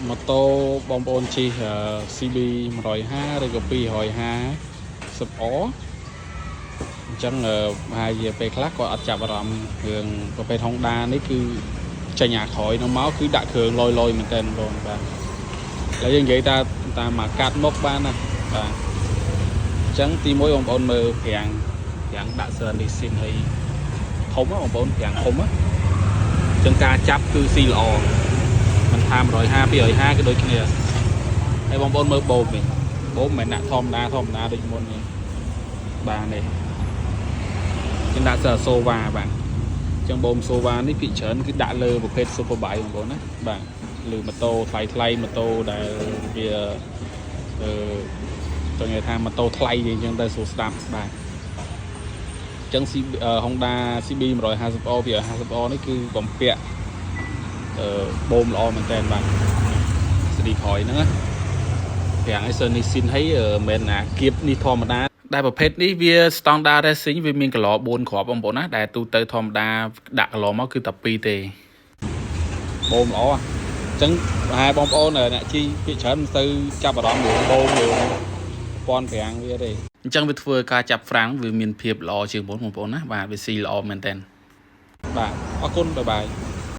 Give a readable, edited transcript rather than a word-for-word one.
ម៉ូតូបងប្អូនជិះ CB 150ឬក៏ 250R អញ្ចឹងប្រហែលជាពេលខ្លះគាត់អត់ចាប់អារម្មណ៍រឿងប្រភេទ Honda នេះគឺចេញអាក្រោយនោះមកគឺដាក់គ្រឿងលយលយមែនតើបងបាទឥឡូវយើងនិយាយថាតាមមកកាត់មុខបានណាបាទអញ្ចឹងទីមួយបងប្អូនមើលហ្វ្រាំងហ្វ្រាំងដាក់សឺនីស៊ីនហើយធំហ៎បងប្អូនហ្វ្រាំងធំហ៎អញ្ចឹងការចាប់គឺស៊ីល្អមិនថា150 250គឺដូចគ្នាហើយបងប្អូនមើលបូមនេះបូមមិនមែនដាក់ធម្មតាធម្មតាដូចមុនទេបាទនេះចឹងដាក់សើសូវ៉ាបាទចឹងបូមសូវ៉ានេះភាគច្រើនគឺដាក់លើប្រភេទ Super Bike បងប្អូនណាបាទឬម៉ូតូថ្លៃថ្លៃម៉ូតូដែលវាអឺចង់និយាយថាម៉ូតូថ្លៃអញ្ចឹងទៅស្រួលស្ដាប់បាទអញ្ចឹង CB Honda CB 150R 250R នេះគឺបំពាក់បូមល្អមែនតើបាទស្ឌីក្រោយហ្នឹងណាប្រាំងឲ្យសឺនីស៊ីនហើយមិនមែនអាគៀបនេះធម្មតាដែលប្រភេទនេះវា standard racing វាមានកឡ4គ្រាប់បងប្អូនណាដែលទូទៅធម្មតាដាក់កឡមកគឺតែ2ទេបូមល្អអញ្ចឹងប្រហែលបងប្អូនអ្នកជិះភាគច្រើនមិនសូវចាប់អារម្មណ៍រឿងបូមរឿងពាន់ប្រាំងវាទេអញ្ចឹងវាធ្វើការចាប់ហ្វ្រាំងវាមានភាពល្អជាងមុនបងប្អូនណាបាទវាស៊ីល្អមែនតើបាទអរគុណ bye bye.